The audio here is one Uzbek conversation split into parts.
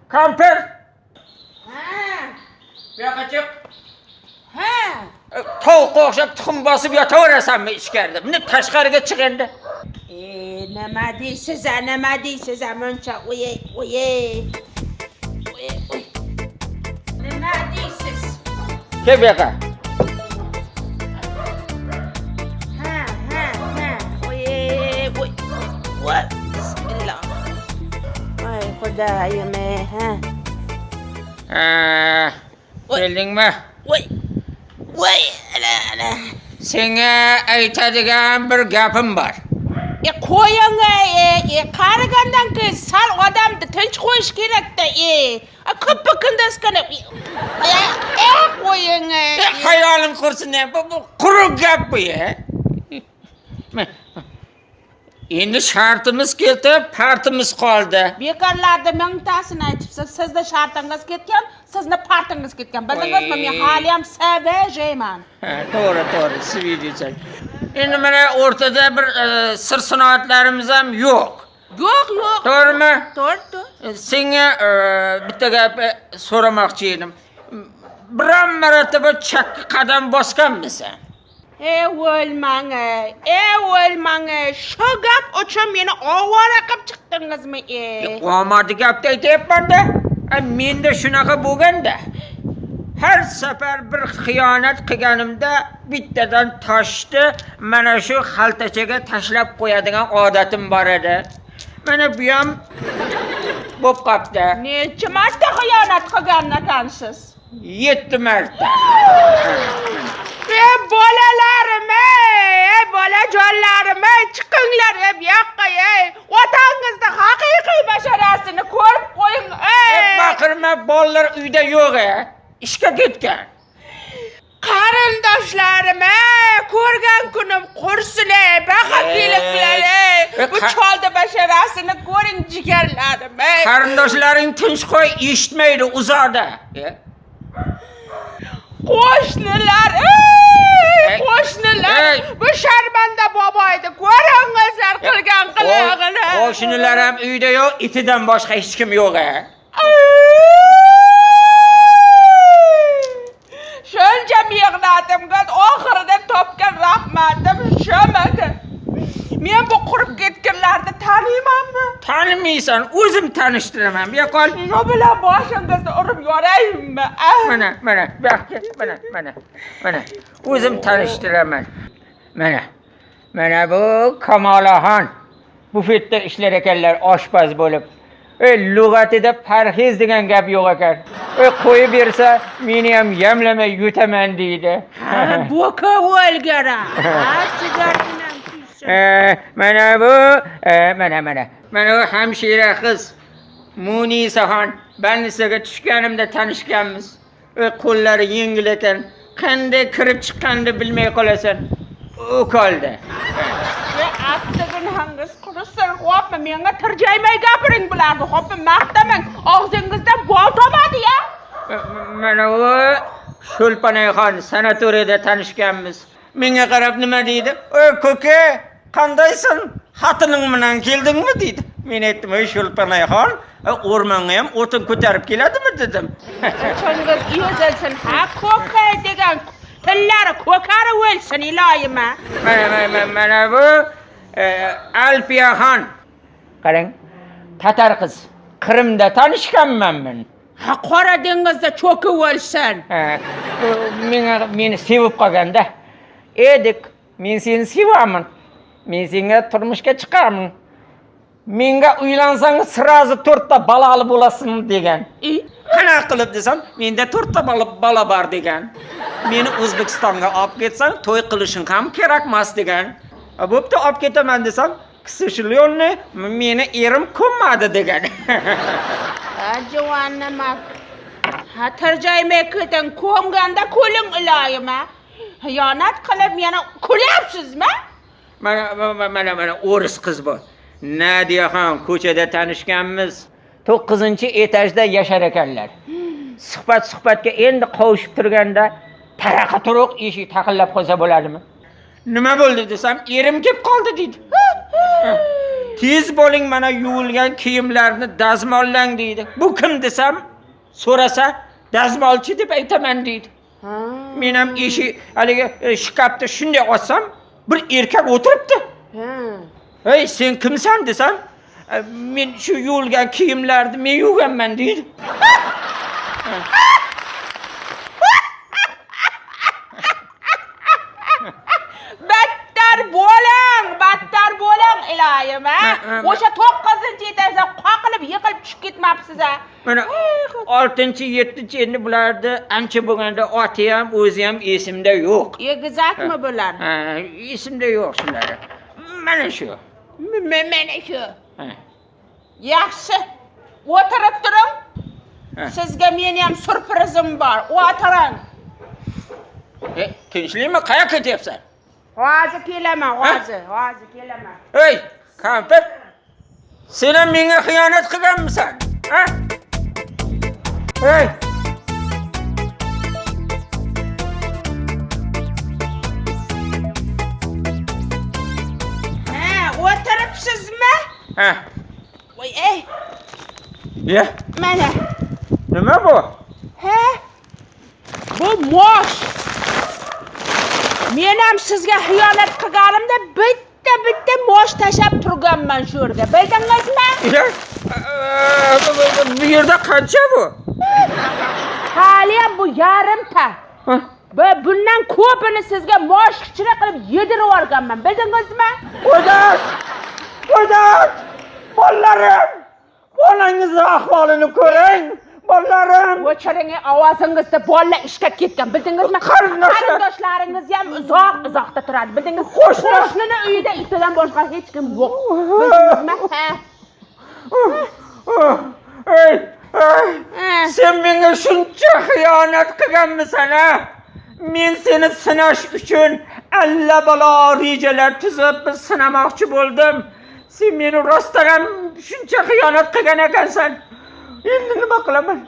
Kampir! Ha, Bu yoqqa chiq. ha. Tovuqqa o'xshab tuxum bosib yotaverasanmi ichkarida? Buni tashqariga chiq endi. E, nima deysiz, a, nima deysiz, a, muncha uy, uy. Uy, uy. Nima deysiz? Kel bu yoqqa. Ha, ha, ha. Uy, uy. Voy, bismillah. Voy xudoyim, ey, ha. Ha, keldingmi? Voy. Voy, ana, ana. Senga aytadigan bir gapim bor. E, qo'ying, ey, e, qarigandan keyin sal odamni tinch qo'yish kerak-da, e. A, kuppa-kunduzgina. E, e, qo'ying, ey. E, xayolim qursin, e, bu quruq gap bu, e. Endi shartimiz ketib, partimiz qoldi. Bekorlarni mingtasini aytibsiz. Sizni shartingiz ketgan, sizni partingiz ketgan. Bildingizmi, men Voy. haliyam свежий man. Ha, to'g'ri, to'g'ri, свежий san. Endi mana o'rtada bir sir sinoatlarimiz ham yo'q. Yo'q, yo'q. To'g'rimi? To'g'ri, to'g'ri. Senga bitta gap so'ramoqchi edim. Biron marotaba chakka qadam bosganmisan? Ey o'lmang, ey, ey o'lmang, ey. Shu gap uchun meni ovora qilib chiqdingizmi, ey? Omadi gapni aytyapman-da. Menda shunaqa bo'lganda. Har safar bir xiyonat qilganimda bittadan toshni mana shu xaltachaga tashlab qo'yadigan odatim bor edi. Mana bu ham bo'p qopti. Necha marta xiyonat qilgan ekansiz? 7 marta. Ey bolalarim, ey, bolajonlarim, ey, chiqinglar, ey, bu yoqqa, ey. Otangizni haqiqiy basharasini ko'rib qo'ying, ey. Ey, baqirma, bolalar uyda yo'q, e. Ishga ketgan. Qarindoshlarim, ey, ko'rgan kunim qursin, ey, baqa kelibdilar, ey. Ey, Bu cholni basharasini ko'ring, jigarlarim, ey. Qarindoshlaring tinch qo'y, eshitmaydi uzoqda. E? Qo'shnilar, ey, Ey, qo'shnilar, ey. bu sharmanda boboyni ko'ringizlar qilgan qilig'ini. Qo'shnilar ham uyda yo'q, itidan boshqa hech kim yo'q, e. Shuncha mehnatimga oxirida topgan rahmatim shumidi? Men bu qurib ketganlarni taniymanmi? Tanimaysan, o'zim tanishtiraman. Bu yoqqa qol. Shu bilan boshingizni urib yoraymi? Ah? Mana, mana, bu yoqqa, mana, mana. Mana, o'zim tanishtiraman. Mana. Mana bu Kamolaxon. Bufetda ishlar ekanlar oshpaz bo'lib. Ey, lug'atida parhez degan gap yo'q ekan. Ey, qo'yib bersa, meni ham yamlamay yutaman deydi. Ha, bo'ka o'lgara. Ha, jigarginam kuysin. Mana bu, mana, mana. Mana bu hamshira qiz Munisaxon. Больница ga tushganimda tanishganmiz. Ey, qo'llari yengil ekan. Qanday kirib chiqqanini bilmay qolasan. Ukolda. E, aptiginangiz qursin, xo'pmi, menga tirjaymay gapiring bularni, xo'pmi, maqtamang. Og'zingizdan bol tomadi ya. Mana u Sho'lpanayxon, sanatoriyada tanishganmiz. Menga qarab nima deydi? "Ey ko'ka, qandaysan? Xotining bilan keldingmi?" deydi. Men aytdim, "Ey Sho'lpanayxon, o'rmonga ham o'tin ko'tarib keladimi?" dedim. Chingiz ezilsin, ha, ko'ka degan tillari ko'kari o'lsin iloyim. Mana, mana, mana bu Alpiyaxon. Qarang, tatar qiz. Qrimda tanishganman men. Ha, Qora dengizda cho'kib o'lsin. Ha, bu menga meni sevib qolganda, "Edik, men seni sevaman. Men senga turmushga chiqaman. Menga uylansang, сразу to'rtta bolali bo'lasan" degan. E? Qanaqa qilib desam, menda to'rtta bola bor degan. Meni O'zbekistonga olib ketsang, to'y qilishing ham kerak emas degan. A, bo'pti, olib ketaman desam, к сожалению, meni erim ko'nmadi degan. Ha, juvon nima? Ha, tirjaymay keting, ko'mganda kuling iloyim. Xiyonat qilib yana kulyapsizmi? Mana, mana, mana, mana o'ris qiz bu. Nadiyaxon, ko'chada tanishganmiz. 9-etajda yashar ekanlar. Suhbat suhbatga endi qovushib turganda taraqa turuq eshik taqillab qo'ysa bo'ladimi? Nima bo'ldi desam, erim kelib qoldi deydi. Tez bo'ling, mana yuvilgan kiyimlarni dazmollang deydi. Bu kim desam, so'rasa dazmolchi deb aytaman deydi. Ha. Men ham eshik haligi shkafni shunday ochsam, bir erkak o'tiribdi. Ha. Hey, sen kimsan desam, men shu yuvilgan kiyimlarni men yuvganman deydi. Battar bo'ling, battar bo'ling iloyim, ha? Ha, ha. O'sha 9-etajda qoqilib yiqilib tushib ketmabsiz a? Mana 6, 7 endi bularni ancha bo'lganda oti ham, o'zi ham esimda yo'q. Egizakmi bular? Ha, esimda yo'q shular. Mana shu. Mana shu. Ha. Yaxshi. O'tirib turing. Ha. Sizga meni ham syurprizim bor. O'tiring. Tinchlikmi? Qayoqqa ketyapsan? Hozir kelaman, hozir, hozir kelaman. Ey, kampir! Sen ham menga xiyonat qilganmisan? Ha? Ey! Ha, o'tiribsizmi? Ha. Voy, ey, Ya, mana. nima bu? Ha? Bu mosh. Men ham sizga xiyonat qilganimda bitta bitta mosh tashlab turganman shu yerga. Bildingizmi? Ya, bu yerda qancha bu? Hali ham bu yarimta. Ha? Va bundan ko'pini sizga mosh kichkina qilib yedirib yuborganman. Bildingizmi? O'dat! O'dat! Bolalarim! Bolangizni ahvolini ko'ring! Bolalarim! O'chiring ovozingizni, bolalar ishga ketgan, bildingizmi? Qarindoshlar. Qarindoshlaringiz ham uzoq uzoqda turadi, bildingizmi? Qo'shni- Qo'shnini uyida itidan boshqa hech kim yo'q. Bildingizmi? Ha. Ey, ey! Ha. Sen menga shuncha xiyonat qilganmisan, a? Men seni sinash uchun allabalo rejalar tuzib sinamoqchi bo'ldim. Sen meni rostdan ham shuncha xiyonat qilgan ekansan. Endi nima qilaman?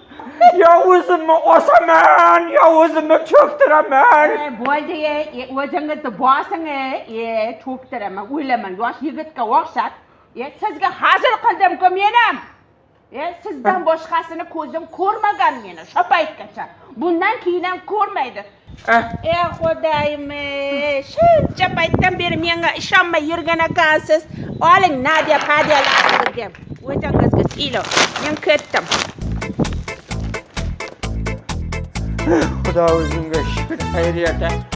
Yo o'zimni osaman, yo o'zimni cho'ktiraman. Bo'ldi, o'zingizni bosing, cho'ktiraman, o'ylaman, yosh yigitga o'xshab. Sizga hazil qildim-ku men ham. Sizdan boshqasini ko'zim ko'rmagan meni shu paytgacha. Bundan keyin ham ko'rmaydi. Ey Xudoyim, shuncha paytdan beri menga ishonmay yurgan ekansiz. Oling Nadya hadyalaringizga. O'zingizga siylov. Men ketdim. Xudo o'zingga shukr, xayriyat.